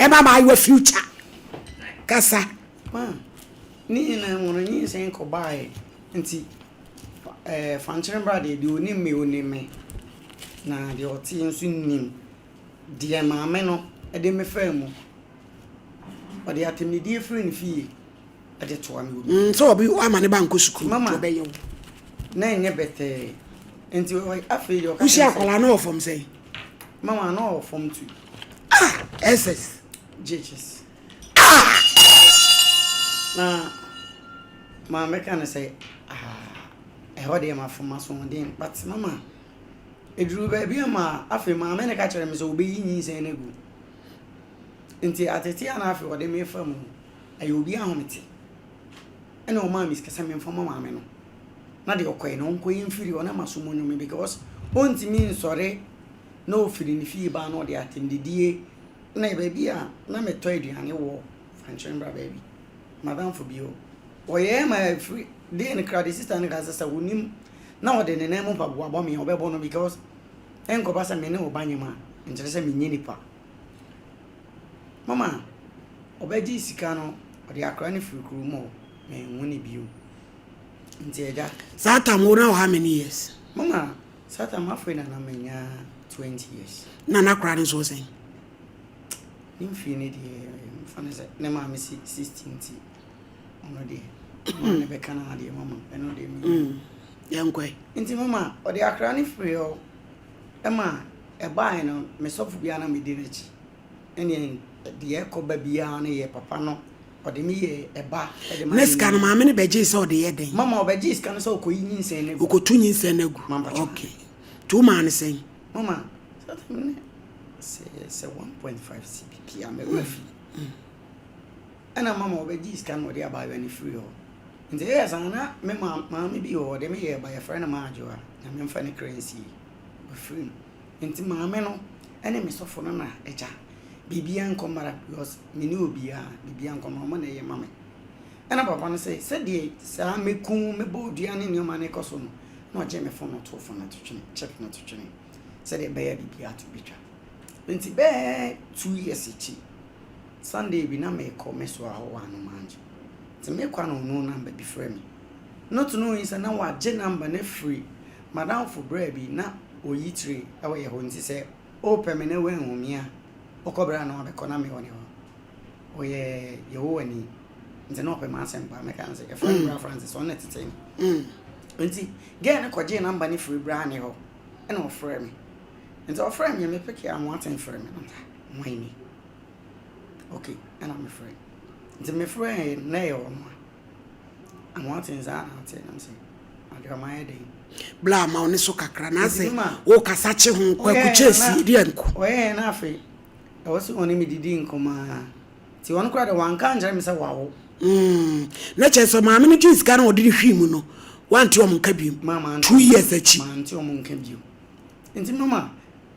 Ɛma maayewa future. Kasa. Ma, ne nyinaa mu no nyinsɛn kɔbaeɛ nti ɛɛ fankyerɛ bra deɛ, deɛ onim me onim me, na deɛ ɔte nso nim deɛ maame no de me faa mu. Ɔde atɛmdidie firi ne fie de toa me wɔ mu. Sɛ ɔbi ama ne ba nkɔ sukuu. Mama, nti ɔbɛyɛ wo. Na ɛnyɛ bɛtɛɛ nti afei deɛ ɔka Wohyia kyerɛ me sɛ akwadaa no wɔ fam sɛn? Mama, na ɔwɔ form 2. Ah, SS. JHS. Ah! Na maame ka no sɛ, ah, ɛhɔ deɛ mafom asoɔden, but mama, ɛduru baabi ama afei maame no ka kyerɛ me sɛ ɔbɛyi nyinsɛn no agu. Nti atete a na afei ɔde me fa mu no, ɛyɛ obi ahomete. Ɛna ɔmaa me sika sɛ memfa ma maame no. Na deɛ ɔkɔɛ no, ɔnkɔyɛ mfiri hɔ na maso mu nwome because ɔntumi nsɔre na ɔfiri ne fie baa na ɔde atɛmdidie na baabi a na metɔ aduane wɔ Fankyerɛ bra baabi. Madamfo bi hɔ. Ɔyɛɛ ma afiri deɛ no kra de sister no ka sɛ sɛ onim na ɔde ne nan mu mpaboa bɔ me a, ɔbɛbɔ no because ɛnkɔba sɛ me ne wo ba nyem a, nkyerɛ sɛ menyɛ nipa. Mama, ɔbɛgye sika no, ɔde akora no firi kurom hɔ, manhu no bio. Nti agya. Saa time wo na wɔ how many years? Mama, saa time afei na na manya 20 years. Na n'akora no nso sɛn? Ne mfie no deɛ, mfa no sɛ ne maame si 16 nti ɔno deɛ ɔno ne bɛka no adeɛ mama, ɛno deɛ me. Yɛnkɔe. Nti mama, ɔde akora no firi hɔ ɛma ɛbaeɛ no, me sɔfo biara na medi n'akyi. Ɛneɛ deɛ ɛkɔ ba biara no yɛ papa no ɔde me yɛ ɛba ɛde ma Ne sika no, maame no bɛgyee sɛ ɔde yɛ dɛn? Mama, ɔbɛgyee sika no sɛ ɔkɔyi nyinsɛn no agu. Ɔkɔtu nyinsɛn no agu. Mama, patro. Okay. Nti wo maa no sɛn? Mama, saa time no sɛ 1.5 cpp a mɛwura fi. Ɛna mama ɔbɛgyee sika no, ɔde abaayewa no firi hɔ. Nti ɛyɛ saa na me maame bi wɔ hɔ, ɔde me yɛ ɛba, yɛfrɛ no Maadwoa, Nyame mfa ne kra nsie. Ɔfiri no. Nti maame no ɛne me sɔfo no na agya biribiara nkɔ mmara because me ne obiara biribiara nkɔ mmara, ɔmo na ɛyɛ ma me. Ɛna papa no sɛ sɛdeɛ saa meku mebɔ dua ne nneɛma no kɔ so no, na ɔgye me phone no too phone no to twene, chip no to twene sɛdeɛ ɛbɛyɛ biribiara to betwa. Nti bɛyɛ 2 years akyi, Sunday bi na mekɔ me soa hɔ wɔ Anomaagye. Nti mekɔ a na ɔno number bi frɛ me. Not knowing sɛ na wagye number no afiri madamfo braa bi na oyi tire ɛwɔ yɛ hɔ, nti sɛ ɔpɛ me na wanhu me a, ɔkɔ bra na wabɛkɔ na mewɔ ne hɔ. Ɔyɛ Yehowa ni. Nti na ɔpɛ m'asɛm paa, mɛka no sɛ yɛfrɛ no Bra Francis, ɔno na ɛtete me. Nti girl no kɔgyee number no firi bra ne hɔ ɛna ɔfrɛ me. Nti ɔfrɛ me a, mepeke ahoaten frɛ me na mesa hwan ni? Okay, ɛna mefrɛ. Nti mefrɛ na ɛyɛ ɔno a. Ahoaten saa na ate na mesɛ adwama yɛ den. Bla ma wo ne so kakra na Nti sɛ ma- wokasa kye ho Kwaku Kyesi deɛ nko. Ɔyɛɛ na afei ɛwɔ sɛ ɔne me didi nkɔmmɔ a, nti ɔno koraa de wanka nkyerɛ me sɛ wawo. Na kyerɛ sɛ maame no gyee sika no a ɔde ne hwii mu no, wante ɔmo nka biom. Mama. 2 years akyi. Mante ɔmo nka bio. Nti mama,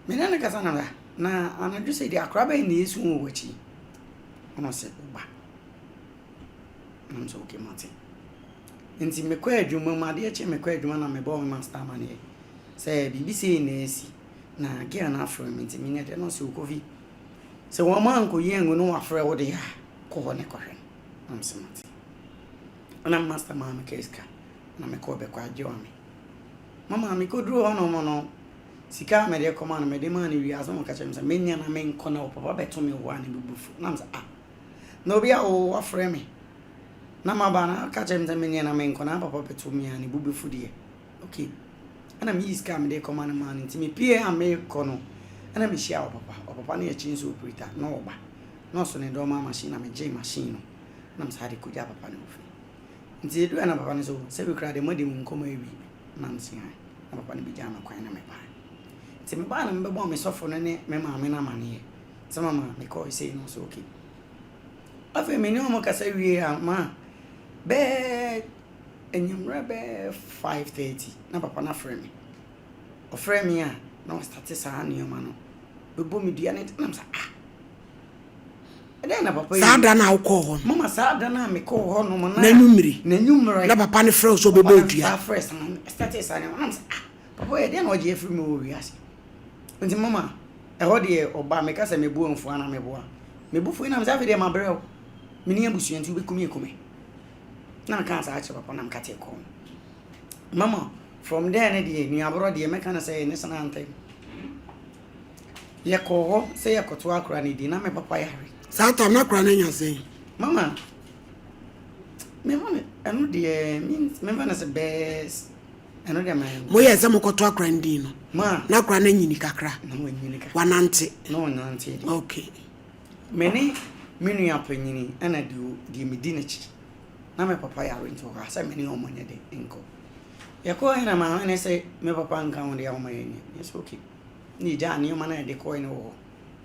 me ne no kasa na na anadwo sɛ deɛ akora bɛyɛ na ɛsu wɔ w'akyi, ɔno sɛ woba nam sɛ okay, mate. Nti mekɔ adwuma mu, adeɛ kye mekɔ adwuma na mebɔ me master amaneɛ sɛ biribi sei na asi na girl no afrɛ me, nti menyɛ deɛ na ɔsɛ Okofi sɛ wɔn ankɔyi angu no, wafrɛ wo deɛ a, kɔ hɔ ne kɔhwɛ no. Nam sɛ mate. Ɛna master maa me ka sika na mekɔ bɛkɔ agye wa me mama. Mekɔduru hɔ nom no, sika a mede kɔma no, mede maa no wie asɛm, ɔka kyerɛ me sɛ menya na menkɔ na wo papa bɛto me wɔ a ne bubufu. Nam sɛ ah, na obi a wo wafrɛ me na maba na aka kyerɛ me sɛ menyɛ na menkɔ na papa bɛto me a ne bubufu deɛ, okay. Ɛna meyi sika a mede kɔma no maa no. Nti mepie a mekɔ no, ɛna mehyia wɔ papa, ɔpapa no yɛ chainsaw operator na ɔba na ɔso ne dɔɔma machine na megyee machine no na mesaa de kɔgya papa no wɔ fie. Nti ɛduru a na papa no sɛ sɛ bi koraa de moadi mo nkɔmmɔ awie na mesɛ na papa no bɛgyaa me kwan na mebaa. Nti mebaa na mebɛbɔɔ me sɔfo no ne me maame no amanneɛ sɛ mama mekɔɔ sei no so, okay. Afei me ne ɔmo kasa wie a, ma bɛɛ anwummerɛ bɛɛ 5:30 na papa no afrɛ me. Ɔfrɛ me a na ɔstart saa nneɛma no bɛbɔ me dua ne nam sɛ ah, ɛdɛn na papa yi? Saa da no a wokɔɔ hɔ no? Mama, saa da no a mekɔɔ hɔ nom na n'anwummere. N'anwummerɛ. Na papa no frɛ wo sɛ ɔbɛbɔ dua. Frɛ saa, start saa nneɛma nam sɛ ah, papa yɛ deɛ na ɔgye afiri mu wɔ wiase. Nti mama, ɛhɔ deɛ ɔba meka sɛ meboa mfua na meboa. Me bo fui na mesɛ afei deɛ mabrɛ o. Menni abusua nti wobɛku me aku me. Na mekaa saa kyerɛ papa na mekatee kɔɔ. Mama from there no deɛ nuaborɔ deɛ mɛka no sɛ ne sena ntɛm. Yɛkɔɔ hɔ sɛ yɛkɔto akora no di na me papa yare. Saa tam na akora no anya sɛn? Mama mefa no ɛno deɛ memfa no sɛ bɛɛ ɛno deɛ ma. Moyɛ sɛ mokɔto akora no din no. Ma. Na akora no anyini kakra. Na wanyini kakra. Wanante. Na ɔnante deɛ. Okay. Me ne me nua panyini ɛna deɛ deɛ medi n'akyi. Na me papa yare nti ɔkaa sɛ me ne ɔmo nyɛ de nkɔ. Yɛkɔɔ na maame ne sɛ me papa nka ho deɛ ɔmo yɛ nyɛ. Yɛ sɛ okay. Na yɛgyaa nneɛma no a yɛde kɔe no wɔ hɔ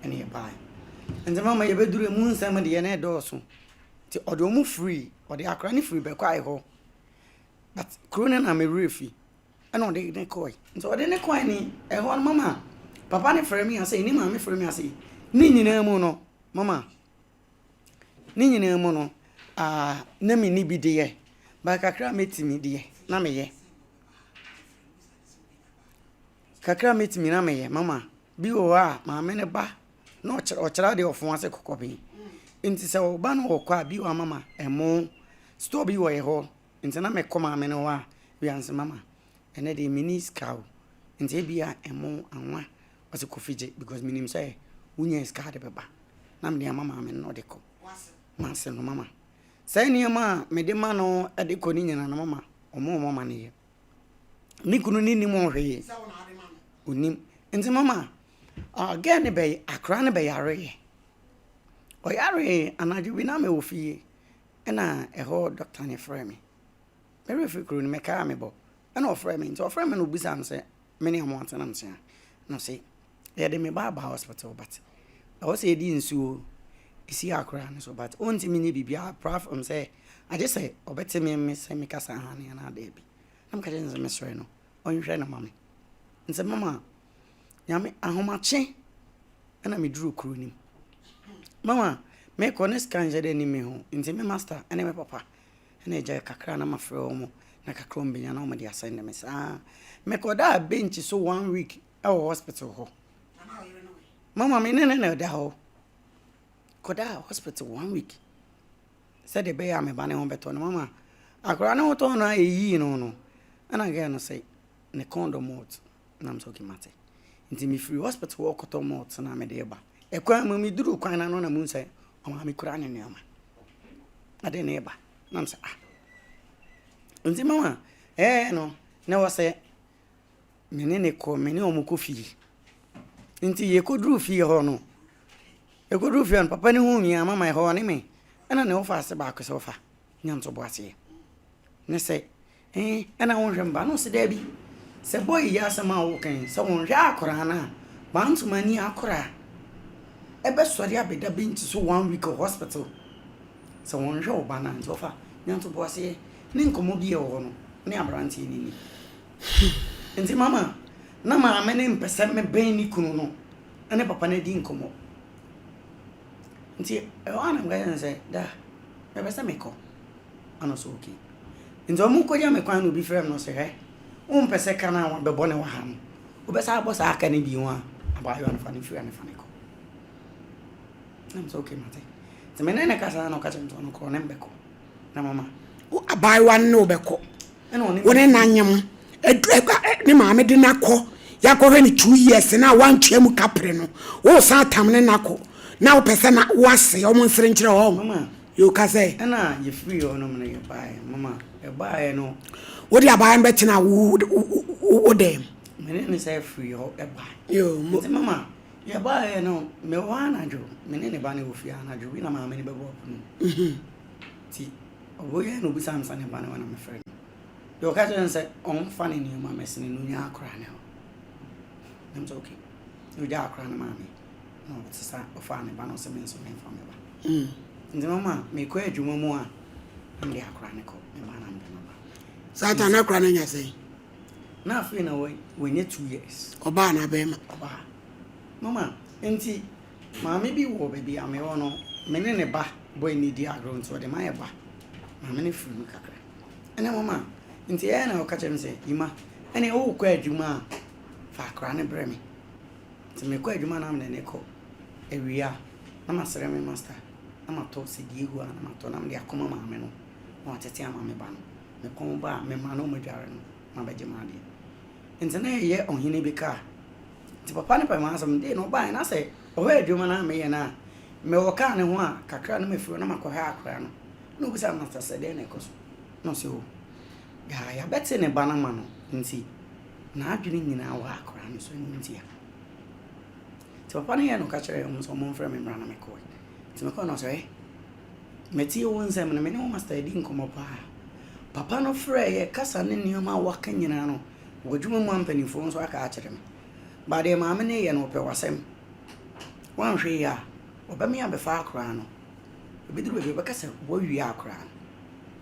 ɛna yɛbaeɛ. Nti mama yɛbɛduru emu nsɛm deɛ na ɛdɔɔso. Nti ɔde ɔmo firi ɔde akora no firi bɛkwae hɔ. But kuro no na me werɛ fi. Ɛna ɔde ne kɔe. Nti ɔde ne kɔe ni ɛhɔ no mama papa no frɛ me ase ne maame frɛ me ase. Ne nyinaa mu no mama ne nyinaa mu no ah na menni bi deɛ but kakra a mɛtumi deɛ na meyɛ. Kakra a mɛtumi na meyɛ mama. Bi wɔ hɔ a maame no ba na ɔkyerɛ ɔkyerɛ adeɛ ɔfo ase kɔkɔben. Nti sɛ ɔba no ɔkɔ a bi wɔ hɔ a mama ɛmo store bi wɔ yɛ hɔ nti na mekɔ maame no hɔ a bi a nse mama ɛnɛ deɛ menni sika o nti ebia ɛmo anwa ɔse kofi gye because menim sɛ wonya sika de bɛba na mede ama maame no na ɔde kɔ. Mase no mama. Saa nneɛma a mede ma no de kɔ ne nyinaa no mama ɔmo ɔmo amaneɛ. Ne kunu no nnim ho hwee. Ɔnnim. Nti mama uh, girl no bɛ akora no bɛyareeɛ. Ɔyaree anadwo bi na mewɔ fie ɛna ɛhɔ doctor no frɛ me. Me werɛ firi kuro no mekaa mebɔ. Ɛna ɔfrɛ me nti ɔfrɛ me na ɔbisaa me sɛ me ne ɔmo atena nkyɛn a. Na ɔse yɛde me ba aba hospital but ɛwɔ sɛ yɛde nsuo si akora no so but ɔntumi nyɛ biribiara apart from sɛ agye sɛ ɔbɛte me me sɛ mekasa aane anaa daabi. Na meka kyerɛ no sɛ mesrɛ no ɔnhwɛ no ma me. Nti mama Nyame ahomakye ɛna meduruu kuro no mu. Mama mekɔ ne sika nhyɛ da nni me ho nti me master ne me papa ɛna agya kakra na mafrɛ wɔn na kakra wɔn bɛnya na wɔn de asɛnde me saa. Mekɔdaa bench so one week ɛwɔ hospital hɔ. Mama me ne ne na ɛda hɔ. Kɔdaa hospital one week sɛdeɛ ɛbɛyɛ a me ba ne ho bɛtɔ no. Mama akwadaa ne ho tɔɔ no a ɛyii no no ɛna girl no sɛ ne kɔn dɔ malt na mesɛ okay mate. Nti mefiri hospital hɔ kɔtɔ malt na mede ba. Ɛkwan mu meduru kwan no ano na muhu sɛ ɔmaame kura ne nneɛma. Ade ne ba na mesɛ ah. Nti mama ɛɛ no na ɛwɔ sɛ me ne ne kɔ me ne wɔn kɔ fie. Nti yɛkɔduruu fie hɔ no, yɛkɔduruu fie hɔ no papa no huu me a mama ɛhɔ ɔne me ɛna ne wɔfa ase baako sɛ ɔfa nya ntoboaseɛ ne sɛ ee ɛna wonhwɛ mba na ɔsɛ daabi sɛ bɔɔ yi asɛm a woka yi sɛ wonhwɛ akwaraa no a wantoma ani akwaraa ɛbɛsɔre abɛda bench so one week wɔ hospital sɛ wɔnhwɛ wo ba no a nti ɔfa nya ntoboaseɛ ne nkɔmmɔ bi a ɛwɔ hɔ no ne aberanteɛ no ni. Nti mama na maame no mpɛ sɛ mebɛn ne kunu no ne papa no adi nkɔmmɔ. Nti ɛhɔ a na meka kyerɛ no sɛ da mepɛ sɛ mekɔ. Ɛna ɔsɛ okay. Nti ɔmo kɔgya me kwan na obi frɛ me na ɔsɛ hwɛ wompɛ sɛ ka no a wabɛbɔ ne wɔ ha no wobɛsan abɔ saa ka no bio a abaayewa no fa no firi ha no fa no kɔ. Na mesɛ okay mate. Nti me ne no kasa na ɔka kyerɛ me sɛ ɔno korɔ ne mbɛkɔ. Na mama. Wo abaayewa no ne wo bɛkɔ. Wo ne no anyem. Ne maame de no akɔ. Yɛakɔhwɛ no 2 years na wantua mu kapere no. Wosan atam ne no akɔ. Na wopɛ sɛ na woase ɔmo nsere nkyerɛ hɔ. Mama. Yo ka sɛ. Ɛna yɛfiri hɔ nom no yɛbaeɛ. Mama yɛbaeɛ no. Wode abaayewa no bɛtena wo wo dɛm. Me ne no sɛ firi hɔ ɛbaeɛ. Yo mo. Nti mama yɛbaeɛ no mewɔ hɔ anadwo me ne ne ba no wɔ fie anadwo bi na maame no bɛbɔ pono mu. Nti ɔbɛyɛ na obisa me sɛ ne ba no wɔ na mefrɛ no. Deɛ ɔka kyerɛ no sɛ ɔmfa ne nneɛma mɛsene no ɔnya akora ne hɔ. Na mesɛ okay. Na ɔgya akora no maa me. Na ɔsesa ɔfaa ne ba no ɔsɛ me nso memfa me ba. Nti mama mekɔ adwuma mu a na mede akora no kɔ me ba na mede no ba. Saa ta na akora no anya sɛn? Na afei na wanya 2 years. Ɔbaa na bɛrima? Ɔbaa. Mama nti maame bi wɔ baabi a mewɔ no me ne ne ba bɔ ani di agorɔ nti ɔde ma yɛ ba. Maame no firi mu kakra. Ɛna mama nti ɛyɛ na ɔka kyerɛ me sɛ Ima ɛne wokɔ adwuma a fa akora no brɛ me. Nti mekɔ adwuma na mede ne kɔ awia. Na masrɛ me master na matɔ sɛ deɛ egu a na matɔ na mede akɔma maame no na watete ama me ba no. Mepɔn ba a, mema no madware no na abɛgye m'adeɛ. Nti na ɛyɛ ɔhene bi kaa. Nti papa no pɛ m'asɛm. Dei no ɔbaeɛ na sɛ ɔhwɛ adwuma no a meyɛ no a, mewɔ kaa no ho a, kakra na mafiri hɔ na makɔhwɛ akwadaa no. Na ɔbisa master sɛ dɛn na ɛkɔ so? Na ɔse oh, yaa yɛabɛte ne ba no ama no nti n'adwene nyinaa wɔ akwadaa no so ɛno ntia. Nti papa no yɛɛ no ka kyerɛɛ wɔn sɛ wɔmfrɛ me mmra na mekɔe. Nti mekɔe na ɔsɛ, matie wo nsɛm no, me ne wo master adi nkɔmmɔ paa. Papa no frɛɛ yɛ kasa ne nneɛma a waka nyinaa no, wɔ adwuma mu a mpanimfoɔ nso aka akyerɛ me. Ba deɛ maame no yɛ no, ɔpɛ w'asɛm. Woanhwɛ yie a, ɔbɛme abɛfa akwadaa no. Ɛbɛduru baabi ɔbɛka sɛ woawia akwadaa no.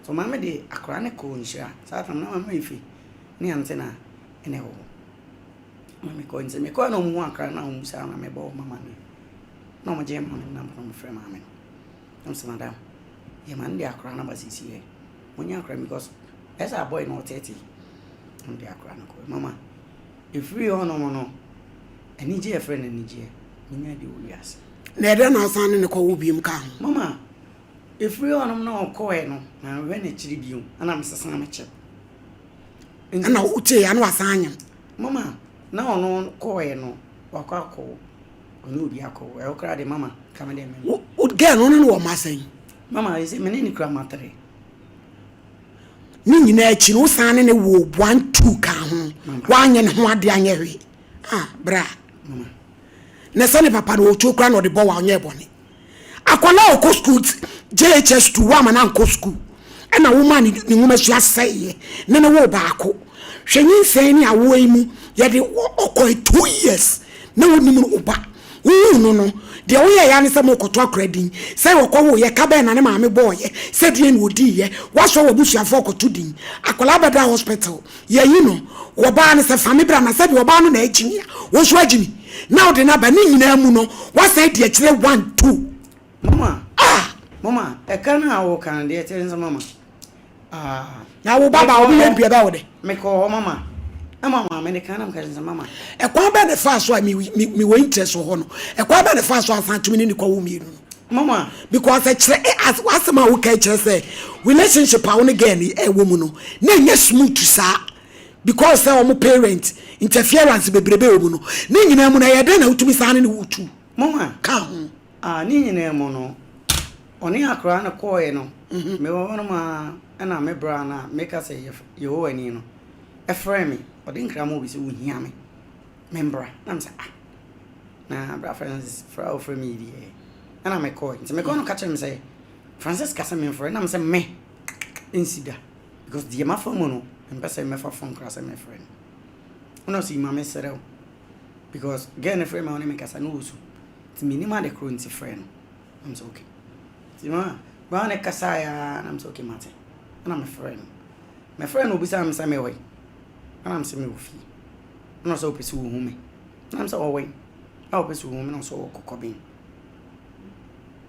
So maame de akwadaa no kɔɔ nhyira. Saa tam na maame efi ne ante na ɛna ɛwɔ hɔ. Na mekɔe nti mekɔe na ɔmo hu akra no na ɔmo bisaa na mebɔɔ ɔmo amaneɛ na ɔmo gyee maame no number na ɔmo frɛ maame no na ɔmo sɛ madam yɛ ma no de akra no aba seesei ɛ mo nye akra no because ɛsɛ abɔe na ɔteetee ɔmo de akra no kɔe mama efiri hɔ nom no anigyeɛ yɛfrɛ no anigyeɛ menya bi wɔ wiase. Na ɛdɛn na asan ne no kɔwo biom kaa ho? Mama efiri hɔ nom na ɔkɔɛ no manhwɛ n'akyiri bio ɛna mesesaa me kyɛw. Ɛna wotee ya na wasan anyem. Mama na ɔno kɔɔɛ no wakɔ akɔwo ɔne obi akɔwo ɛhɔ koraa de mama ka me deɛ me. Wo girl no ɔne no wɔ mma sɛn? Mama ɛsɛ me ne ne kura matere. Ne nyinaa akyi no wosan ne ne woo one two ka ho wanyɛ ne ho adeɛ anyɛ hwee ah bra. Mama. Na sɛ ne papa no ɔtuo koraa na ɔde bɔ wa ɔnyɛ bɔne. Akwadaa a ɔkɔ sukuu JHS 2 woama no ankɔ sukuu ɛna womaa ne ne nwomasua sɛeɛ ne ne woo baako. Hwɛ nyinsɛn ne awoɔ yi mu yɛde ɔkɔe 2 years na wonim no wo ba. Wohuu no no deɛ woyɛeɛ ara ne sɛ morekɔto akora din sɛ ɔkɔwoeɛ ka bɛn na ne maame bɔɔeɛ sɛ deɛn na ɔdiiɛ woasɔ w'abusuafoɔ kɔto din. Akwadaa bɛda hospital Yɛayi no, wɔbaa no sɛ fa me bra na sɛdeɛ ɔbaa no na agyimi a, wo nso agyimi na wode no aba. Ne nyinaa mu no, woasan adi akyire one, two. Mama, Ah! Mama, ɛka no a woka no deɛ ɛteɛ ne sɛ mama, ah. Na wo ba baa Mekɔɔ wo yɛ hɔ, dua bɛyɛ wo dɛ. mekɔɔ hɔ mama, ɛma maame no ka na meka kyerɛ no sɛ mama. Ɛkwan bɛn na ɛfaa so a me me mewɔ interest wɔ hɔ no, ɛkwan bɛn na ɛfaa so a asan tumi ne no kɔwo mmienu no? Mama. Because ɛkyerɛ ɛ as w'asɛm a woka yi kyerɛ sɛ relationship a wo ne girl no ɛwɔ mu no na ɛnyɛ smooth saa because sɛ wɔn parent interference bebrebe wɔ mu no ne nyinaa mu no ɛyɛ dɛn na wotumi saa ne ne wo tu Mama. ka ho. Ah, ne nyinaa mu no, ɔne akwaraa no kɔɔɛ no, mewɔ hɔ nom ara ɛna me bra no a meka sɛ Yehowa ni no, ɛfrɛɛ me, ɔde nkra ma obi sɛ ohia me, membra. Na mesɛ ah, na bra Francis frɛ a ɔfrɛ me yi deɛ, ɛna mekɔɔɛ. Nti mekɔɔ no ka kyerɛ me sɛ, Francis ka sɛ memfrɛ, na mesɛ me, nsi da, because deɛ mafa mu no, mempɛ sɛ mɛfa phone koraa sɛ mɛfrɛ no. Ɛna ɔse, ma mesrɛ wo, because girl no frɛ me a ɔne me kasa na ɔsu. Nti mennim ade korɔ nti frɛ no. Na mesɛ okay. Nti ma bra ne kasaeɛ ara na mesɛ okay mate. Ɛna mefrɛ no. Mefrɛ no obisaa me sɛ mewɔ he? Ɛna mesɛ mewɔ fie. Ɛna ɔsɛ ɔpɛ sɛ ɔhu me. Na mesɛ ɔwɔ he? Na ɔpɛ sɛ ɔhu me na ɔsɛ ɔwɔ Kɔkɔben.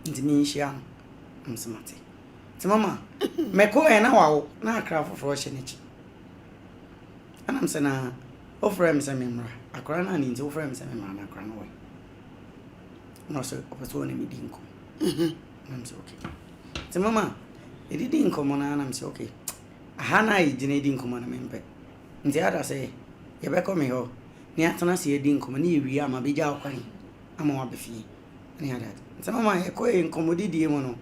Nti menhyia no. Na mesɛ mate. Nti mama mekɔɛ na wawo na akra foforɔ hyɛ n'akyi. Ɛna mesɛ na wofrɛ me sɛ memmra. Akora no a ne nti wofrɛ me sɛ memmra no akora no wɔ he? Na ɔsɛ ɔpɛ sɛ ɔne me di nkɔmmɔ. Na mesɛ okay. Nti mama yɛdidi nkɔmmɔ no ara na mesɛ okay. Aha no a yɛgyina di nkɔmmɔ no mempɛ. Nti ada sɛ yɛbɛkɔ me hɔ na yɛatena ase adi nkɔmmɔ ne yɛwie a mabɛgya wo kwan ama woaba fie ne ade ade. Nti mama yɛkɔɛ nkɔmmɔdidie mu no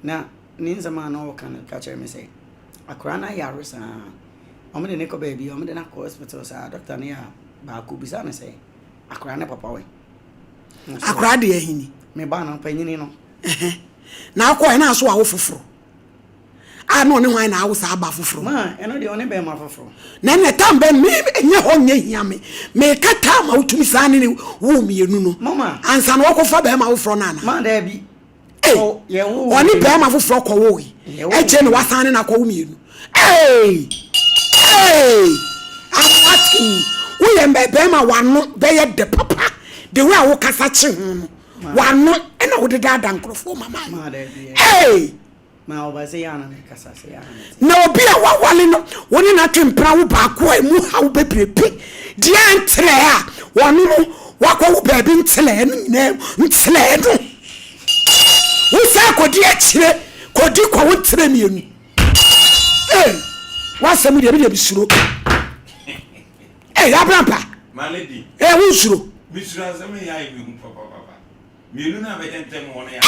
na ne nsɛm a na ɔka no ka kyerɛ me sɛ akwaraa no ayare saa. Wɔde no kɔ baabi, wɔde no akɔ hospital saa. Doctor no yɛ a baako bisa no sɛ akwaraa ne papa wɛ? Akwaraa deɛ ahini. Me ba no panyini no. Na akɔ ɛna aso awo foforɔ. A na ɔne hwan na awo saa ba foforɔ? Ma ɛno deɛ ɔne bɛrima foforɔ. Na ɛnna tam bɛn me ɛnyɛ hɔ nyɛ hia me. Meka tam a wotumi saa ne ne wo mmienu no. Mama. Ansa na wɔkɔfa bɛrima foforɔ no ana? Ma daabi. Ei, ɔne bɛrima foforɔ kɔwoe. Ɛkyɛ na wasan ne no akɔwo mmienu. Ei, ei, amoaten. Woyɛ mbɛ bɛrima wano bɛyɛ dɛ papa. The way a wokasa kye ho no, wano ɛna wode daadaa nkurɔfoɔ mama. Ei. Na obi a wawale no, wo ne no atwe mpena wo baako a emu haw bebrebe, deɛ ntrɛɛ a wɔne no wakɔwo baabi ntrɛɛ no nyinaa mu ntrɛɛ no. Kɔdi akyire, kɔdi kɔ wo ntere mmienu. Ee, w'asɛm deɛ, me deɛ mesuro. Ee, Abrampa. Ee, wo nsuro. Mesuro asɛm yɛ ayɛ me hu papapapa. Mmienu no abɛyɛ ntɛm wɔ no yɛ.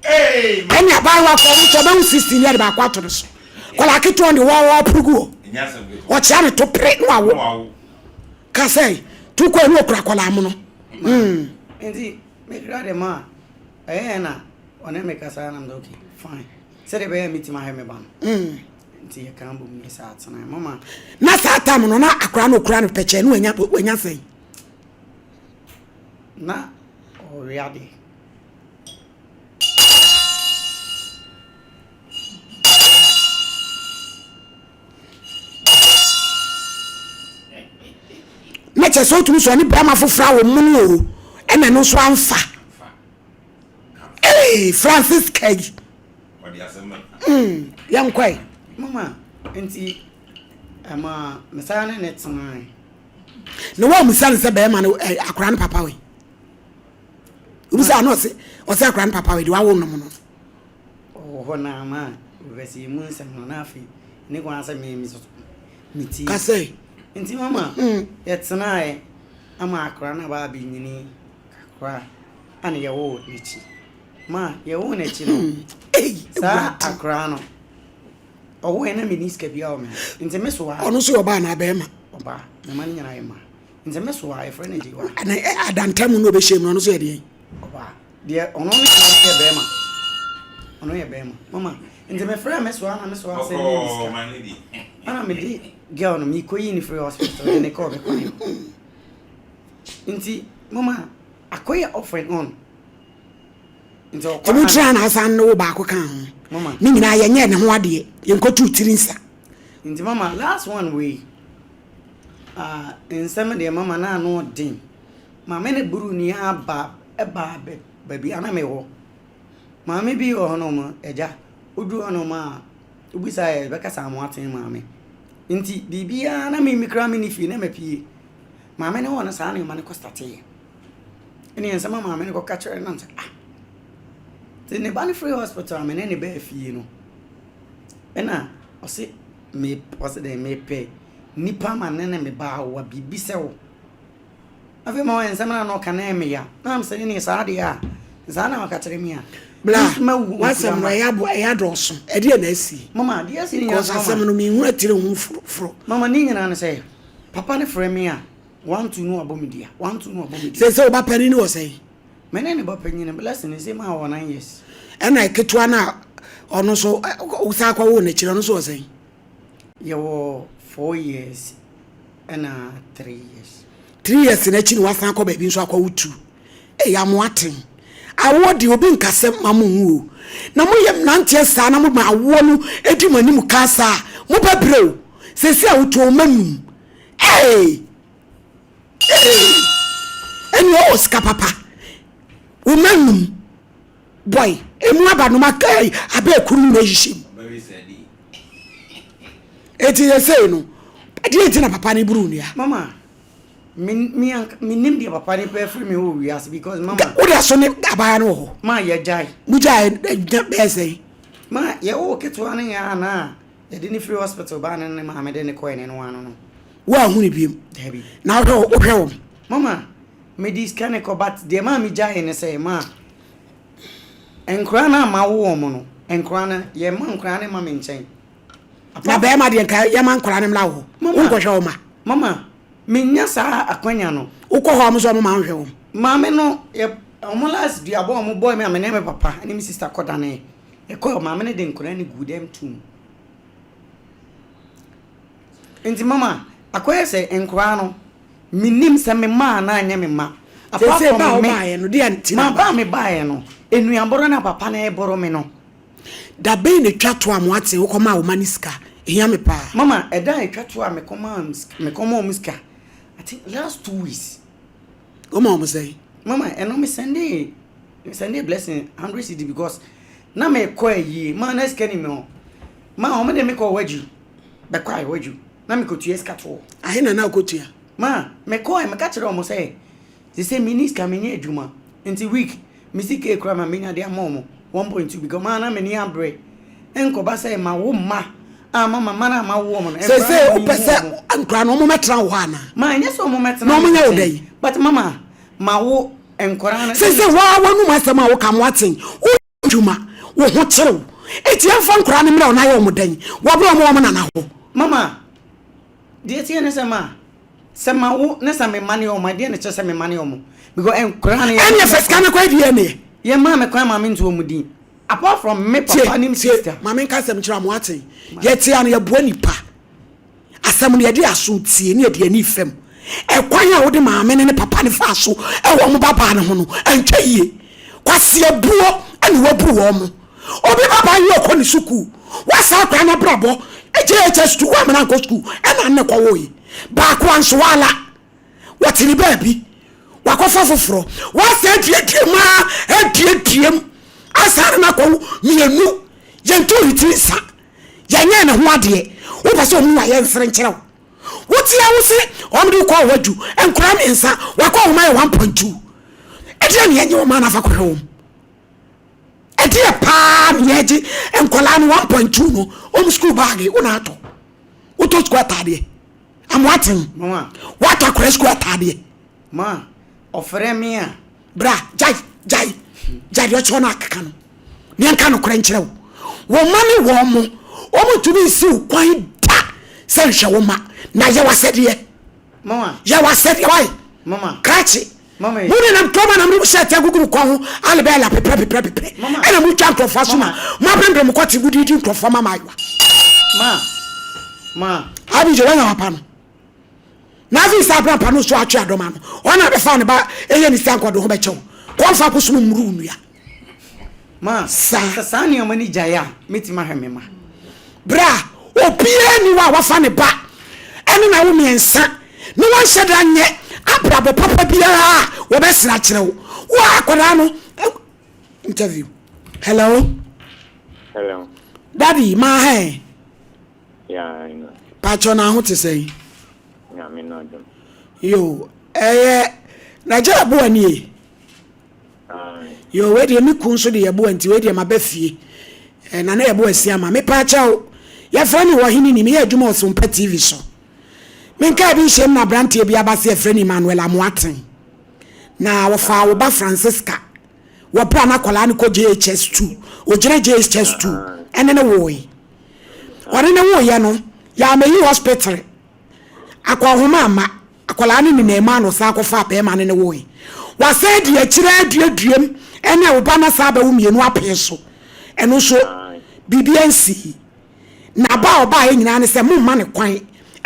Ee, ɛne abaayewa kɔ ɔmo sɛ ɔbɛwo 16 yɛ de baako ato no so. Kɔla ketewa de wɔwɔ pere gu hɔ. Ɔkyea ne to pere na wawo. Ka sɛ, to kɔ ɛne okura kɔla amono. Nti, mekura de ma a, ɛyɛ na ɔne me kasa na mede okay, fine. Sɛdeɛ ɛbɛyɛ a mɛtumi ahwɛ me ba no. Nti yɛka bom yɛ saa tena. Mama. Na saa tam no na akora no okura no pɛkyɛ no wanya wanya sɛn? Na ɔwe adeɛ. Na kyerɛ sɛ wotumi sɛ ɔne bɛrima foforɔ a wɔn mu o ɛna ɛno nso amfa. Ee Francis Kay. Mm, yɛnkɔe. Mama, nti ɛma mesan ne ne tenae. Na wɔamusa no sɛ bɛrima no eh, akora no papa wei. Obusa no ɔse ɔse akora no papa wei de wawo nom no. Ɔwɔ hɔ na ama bɛsi emu nsɛm no na afei ne kwan sɛ me me me ti. Kasɛ. Nti mama yɛtenae ama akora no aba abɛnyini kakra ana yɛwoo n'akyi. Ma yɛwoo n'akyi no saa akora no ɔwoe na menni sika biara wɔ me ho nti me so a. Ɔno nso yɛ ɔbaa anaa bɛrima? Ɔbaa. Me mma no nyinaa yɛ mmaa. Nti me so a yɛfrɛ no Gyewa. Na adantamu no ɔbɛhyɛ mu no ɔno nso yɛ deɛn? Ɔbaa. Deɛ ɔno ne ɔno yɛ bɛrima. Ɔno yɛ bɛrima. Mama nti mefrɛ me so a na me so a sɛ ne sika. Ana mede girl no mekɔyi no firi hospital de ne kɔɔ me kwan. Nti mama akɔyɛ off and on. Nti ɔkɔ Nti wotra na asan ne wo baako ka ho. Ne nyinaa yɛnyɛɛ ne ho adeɛ. Yɛnkɔtuu tiri nsa. Nti mama last one wei ah nsɛm deɛ mama na ano den. Maame ne buru ni aba ɛbaa baabi a na mewɔ. Maame bi wɔ hɔnom agya woduru hɔnom a wobisa yɛ bɛkasa amoaten maame. Nti biribiara na me koraa menni fie na mapue. Maame no hɔ no saa nneɛma no kɔ starteeɛ. Ɛne nsɛm a maame no kɔka kyerɛ no nam sɛ ah. Nti ne ba no firi hospital a me ne ne baa fie no ɛna ɔse me ɔse dɛn mepɛ nipa ma ne ne me ba awowa biribi sɛ wo. Afei ma ɔyɛ nsɛm no a na ɔka na ɛyɛ me ya. Na mesɛ ɛne saa deɛ a saa na ɔka kyerɛ me a. Bla, w'asɛm no ɛyɛ abo ɛyɛ adɔɔso. Ɛdeɛ na asi. Mama adeɛ asi ne nyinaa. Kɔs asɛm no menhu atire ho foro. Mama ne nyinaa ne sɛ papa no frɛ me a wanto no abɔ me dua wanto no abɔ me dua. Sɛ sɛ wo ba panin wɔ sɛn? Me ne ne ba panyin Blessing ne sɛ maa wɔ 9 years. Ɛna ketewa no a ɔno nso wosan kɔwoo n'akyiri ɔno nso wɔ sɛn? Yɛwɔ 4 years ɛna 3 years. 3 years n'akyi na wasan akɔ baabi nso akɔwo 2. Ɛyɛ amoaten. Awoɔ deɛ obi nka sɛ ma mo nwu o. Na moyɛ mmeranteɛ saa na moma awoɔ no di mo anim ka saa a, mobɛbrɛ o. Seesei a wotu wo mma num. Ee! Ee! Ɛnni ɔwɔ sika papa. Wo mma num. Boy, emu aba no ma abɛ ekuru nyina hyehyɛ mu. Eti yɛsei no, ɛdeɛ nti na papa no buru nua? Mama, me me anka me nim deɛ papa no pɛ firi me hɔ wɔ wiase because mama. Wo da so ne abaayewa no wɔ hɔ? Ma yɛgyae. Mo gyae bɛyɛ sɛn? Ma yɛwoo ketewa no yɛ a na yɛde no firi hospital baa ne ne maame de ne kɔɛ ne no ano no. Woanhu no biom? Dabi. Na wohwɛ wohwɛ wɔn? Mama, mede sika ne kɔ but deɛ maa me gyae ne sɛ ma nkora no a mawo wɔn no nkora no yɛma nkora no ma me nkyɛn. Na bɛrima deɛ nka yɛma nkora no mmra wo hɔ. Wonkɔhwɛ wɔn ma? Mama, menya saa akwanya no. Wokɔ hɔ a wɔn nso wɔn ma wohwɛ wɔn? Maame no yɛ wɔn last duabɔ a wɔn bɔɔ me a me ne me papa ne me sister kɔ danee. Yɛkɔɔ maame no de nkora no guu dɛm tum. Nti mama akɔyɛ sɛ nkora no menim sɛ me mma anaa nyɛ me mma. Apart from me, ma ba a me baeɛ no, nnuaboro na papa no reboro me no. Da bɛn na ɛtwa to a moate wokɔmaa wo ma no sika? Ɛhia me paa. Mama, ɛda a ɛtwa to a mekɔmaa wɔn sika, I think last 2 weeks. Woma wɔn sɛn? Mama, ɛno me sɛndee me sɛndee Blessing 100 cedi because na mekɔ ayie, ma na sika ni me hɔ. Ma wɔn de me kɔɔ Waju, bɛkɔ ayɛ Waju, na mekɔtua sika toɔ. Ahe na na wokɔtua? Ma mekɔɛ, meka kyerɛɛ wɔn sɛ, sese menni sika, menyɛ adwuma, nti week me sika ekura ma menya de ama wɔn. 1.2 because maa na m'ani abere nkɔba sɛ ma wo mma a mama mma no a mawo wɔn no. Seesei wopɛ sɛ nkora no wɔn mɛtena wo hɔ anaa? Ma ɛnyɛ sɛ wɔn mɛtena. Na wɔn nyɛ wo dɛn? But mama ma wo nkora no. Seesei waa w'anum asɛm a woka mo aten wo dwuma wo ho kyerɛw eti ɛnfa nkora no mmerɛ wo na ayɛ wɔn dɛn wɔbrɛ wɔn wɔn nana hɔ. Mama deɛ ɛteɛ ne sɛ ma sɛ ma wo ne sɛ me ma ne wɔn ɛdeɛ ne kyerɛ sɛ me ma ne wɔn because nkora no. Ɛne ɛfɛ sika no kɔ DNA. Yɛ maa me kwan maa me nto wɔn din. Apart from me papa ne me sister. Tie, ma menka asɛm nkyerɛ mo ate. Yɛte ano yɛboa nipa. Asɛm no yɛde aso tie ne yɛde ani fam. Ɛkwan a wode maame ne ne papa ne faa so ɛwɔ wɔn babaa no ho no, ɛntwa yie. Kwasi abuo ɛna wabu wɔn. Obi babaa yi ɔkɔ ne sukuu. Wasa akora no abrabɔ. JHS 2 woamena nkɔ sukuu ɛna nne kɔwoe. Baako anso wala. Wɔte ne baabi. Wakɔfa foforɔ. Wasan aduadua mu ara aduadua mu. Asan ne no akɔwo mmienu. Yɛntoo ne tiri nsa. Yɛnyɛɛ ne ho adeɛ. Wopɛ sɛ ɔmo wu a yɛnsere nkyerɛ wo. Wote a wo se ɔmo de wo kɔ ɔwadu. Nkwadaa mmiɛnsa wakɔ wɔn ayɛ 1.2. Ɛdeɛ ne yɛnyɛ wɔn a nafa kɔhwɛ wɔn. Ɛdeɛ paa ne yɛgye nkwadaa no 1.2 no wɔn sukuu baage wo na atɔ. Wotɔ sukuu ataadeɛ. Amoaten. Woatɔ akwadaa sukuu ataadeɛ. Ma ɔfrɛ me a. Bra gyae gyae gyae deɛ ɔkyerɛ no akeka no. Neɛ nka nokorɛ nkyerɛ wo. Wo mma ne wɔn mo wɔn ntumi nsi wo kwan da sɛ nhwɛ wo mma na yɛ w'asɛdeɛ. Yɛ w'asɛdeɛ wae. Krakye. Mo nenam kurom a na mo hyɛ atia gugu mo kɔn ho alebɛɛla peprɛ peprɛ peprɛ ɛna mo twa nkurɔfoɔ aso ma mo abrɛmbrɛ mo kɔte mo didi nkurɔfoɔ ma maayewa. Abigye wanya wapa no. Na afei sɛ abrampa no so atwe adɔm ano ɔna abɛfa ne ba ɛyɛ ne sika nkɔde ho bɛkyɛw kɔmfa kosom mmuru nnua. Ma, Saa. sɛ saa nneɛma no gyae a, mɛtumi ahwɛ me mma. Berɛ a obiara nni hɔ a wafa ne ba ne n'awo mmiɛnsa na wanhyɛ da nyɛ abrabɔ papa biara a wɔbɛsrɛ akyerɛ wo. Wo a akwadaa no interview. Hello. Hello. Daddy, maa hɛn. Yeah, I know. Pakyɛ na ho te sɛn? Nyame no adom. Yo, ɛyɛ Nigeria boa nie. Yoo wei deɛ me kun nso de yɛboa nti wei deɛ maba fie eh, nana yɛboa asi ama me paa kyɛw yɛfrɛ me wɔ hene ni meyɛ adwuma wɔ Sompa TV so menkaa bi nhyɛm na aberanteɛ bi aba se yɛfrɛ no Emmanuel Amoaten na wɔfaa wo ba Francisca wɔ berɛ a na akwadaa no kɔ JHS 2 ɔgyina JHS 2 ɛne ne woe ɔne ne woeɛ no yɛamɛyi hospital akɔnhoma amma Akwadaa no nenam mu a na ɔsan kɔfaa barima no ne woe. Wasan adi akyire aduaduam ɛne wo ba no asan abɛwo mmienu apee so. Ɛno nso biribi ansii. Na ba a ɔbaeɛ nyinaa ne sɛ momma no kwan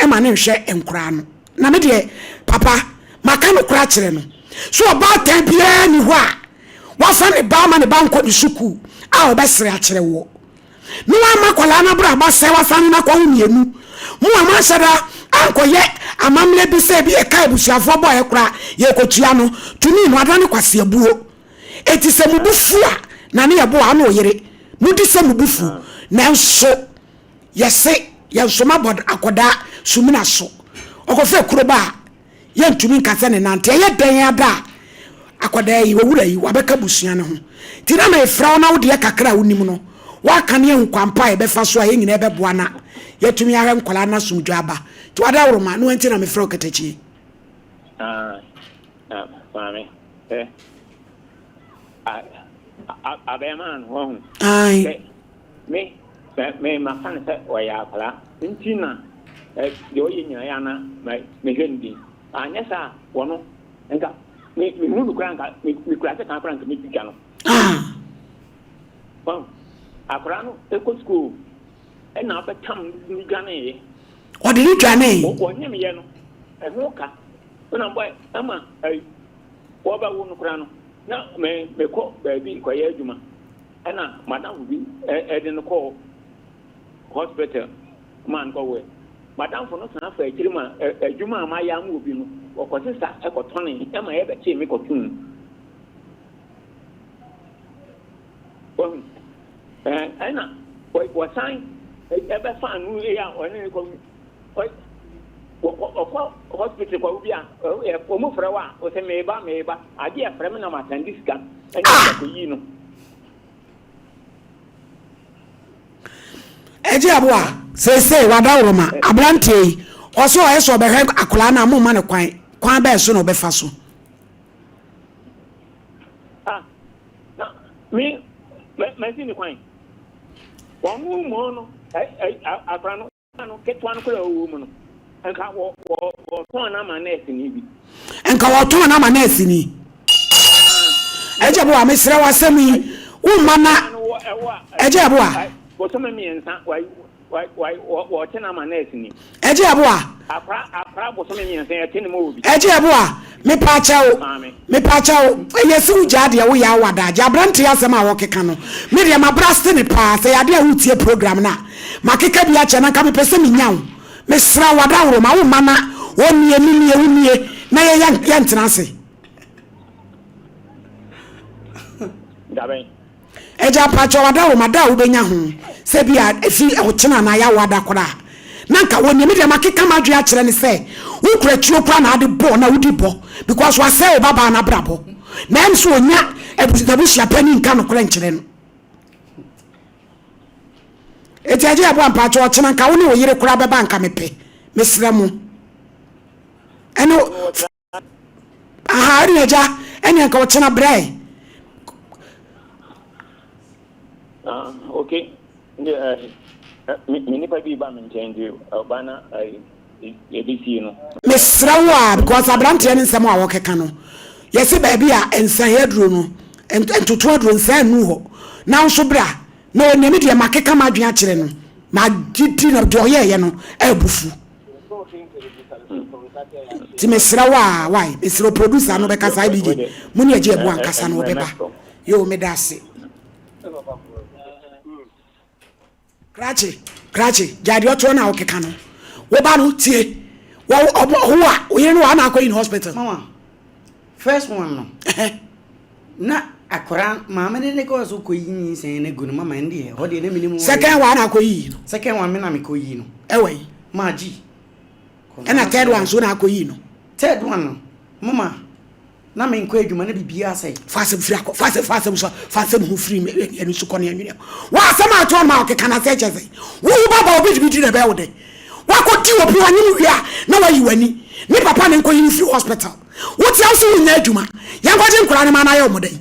ma no nhwɛ nkoraa no. Na me deɛ papa maka nokorɛ akyerɛ no sɛ ɔbaatan biara nni hɔ a wafa ne ba ama ne ba nkɔ ne sukuu a ɔbɛsere akyerɛ woɔ. Na wamma akwadaa no abrabɔ asɛe, wasan ne no akɔwo mmienu. Mo a moanhyɛ da ankɔyɛ amammerɛ bi sɛ ebi ɛka abusuafoɔ bɔeɛ koraa yɛrekɔtua no, tumi no adane kwaseabuo. Enti sɛ mo bo fu a, na ne yɛbo a, ne ɔyere. Modi sɛ mo bo fu, nanso yɛse yɛnsoma bɔ akwadaa sumina so. Ɔkɔfa kuro ba a, Yɛntumi nka sɛ ne nante. Ɛyɛ dɛn ara da a, akwadaa yi, owura yi, wabɛka abusua no ho. Nti na mefrɛ wo na wo deɛ kakra a wonim no, woaka ne ahu kwan pa a yɛbɛfa so a yɛn nyinaa bɛboa na yɛatumi ahwɛ nkwadaa no asomdwoe aba. Nti w'adaworoma, ɛno nti na mefrɛ wo katakyie. Ah, na maame, eh, abɛɛmaa no, wahu. Ae. Me, me, me mafa no sɛ ɔyɛ akwadaa nti na ɛ, deɛ ɔyɛ nyinaa yɛ ana ma mehwɛ no din. Anyɛ saa a, wɔno, nka me, mehu no koraa nka me, mekura sekan koraa nka metwitwa no. Ah. Wahu? Akwadaa no kɔ sukuu ɛna ɔbɛtam no dwaneeɛ. Ɔde no dwanee? Wɔnyemyɛ no, ɛho ka. Ɛna mbɔ ɛma ɛyi, wɔbɛwo no koraa no, na me, mekɔ baabi kɔyɛ adwuma. Ɛna madamfo bi de no kɔɔ hospital maa no kɔwoe. Madamfo no san faa akyiri ma adwuma a mayɛ ama obi no, ɔkɔsesa kɔtɔnee ma yɛbɛkyee me kɔtoo mu. Wahu? Ɛna wɔsan ɛbɛfaa no yi a ɔne ne kɔ ɔkɔ hospital kɔ bi a wɔn frɛ wo a ɔsɛ meba meba agye ɛfrɛ me na ma sɛnde sika ɛna ɛkɔyi no. Agye Aboa, seesei w'adaworoma, aberanteɛ yi, ɔse ɔyɛ sɛ ɔbɛhwɛ akwadaa no a, momma no kwan, kwan bɛn so na ɔbɛfa so? Ah, na me, masi ne kwan. Wɔn mu no, akwadaa no. no ketewa no koraa a ɔwɔ mu no, nka wɔ wɔ wɔtɔn no ama nɛɛseni bi. Nka wɔtɔn no ama nɛɛseni. Ɛgya boa mesrɛ wo asɛm yi womma na ɛgya boa. Bosome mmiɛnsa wɔte no ama nɛɛseni. Ɛgya boa. Akora akora bosome mmiɛnsa yɛte ne ma obi. Ɛgya boa mepaakyɛw mepaakyɛw ɛyɛ sɛ wogyaa deɛ woyɛ awo adagye aberanteɛ asɛm a wɔkeka no me deɛ mabraste ne paa sɛ yɛ adeɛ a wotie program no a Makeka bi akyɛ na nka mepɛ sɛ menya wo. Mesrɛ wo adaworo ma wo mma na wɔnnie, mennie, wo nie na yɛ yɛntena ase. Dabɛn. Agya mpakyɛw adaworo ma da a wobɛnya ho sɛ bi a ɛfi ɔkyena anaa yɛawo ada koraa na nka wɔnnie. Me deɛ makeka m'adwene akyerɛ no sɛ wokura tuo koraa na ade bɔ na wodi bɔ because wasɛe wo babaa no abrabɔ na ɛm sɛ ɔnya n'abusua panin nka nokorɛ nkyerɛ no. Eti agye aboa mpakyɛ ɔkyena nka wo ne wo yere koraa bɛba nka mepɛ mesrɛ mo ɛne aha ɛne agya ɛne nka ɔkyena brɛ. Ah, okay. Me nipa bi ba me nkyɛn nti ɔba na yɛbɛsie no. Mesrɛ wo a because aberanteɛ no nsɛm a wɔkeka no yɛse baabi a nsan aduro no ntoto aduro nsan nnu hɔ na nso bra na ɔnea me deɛ makeka m'adwene akyerɛ no magyedi no deɛ ɔyɛɛyɛ no abufu nti mesrɛ wo a why mesrɛ wo producer no bɛkasa IBJ mo ne agye abu ankasa no ɔbɛba yo meda ase. Krakye, krakye, gyae deɛ ɔtoɔ no a wokeka no. Wo ba no, tie. Wɔ, ɔbɔ, wo a, wo yere no wɔ ana akɔyi no hospital? Mama, first one no, na akora maame ne ne kɔɔ so kɔyi nyinsɛn no gu no mama ɛno deɛ ɛhɔ deɛ na menim. Second one na akɔyi no. Second one me na mekɔyi no. Ɛwɔ yi. Maa gyi. Ɛna third one nso na akɔyi no. Third one no, mama. Na menkɔ adwuma na biribiara asɛe. Fa asɛm firi akɔ, fa asɛm, fa asɛm so, fa asɛm ho firi ɛno so kɔ ne anwene. Wɔ asɛm a ɛtoɔ ma ɔkeka no asɛ kyɛ sɛ, wo wo ba ba obi de bi di na ɛbɛyɛ wo dɛ. Wakɔ di obi wanyem wie a na wayi w'ani. Ne papa ne nkɔyi no firi hospital. Wote a wo se wonyɛ adwuma. Yɛnkɔgye nkwadaa no ma no ayɛ wɔn dɛn.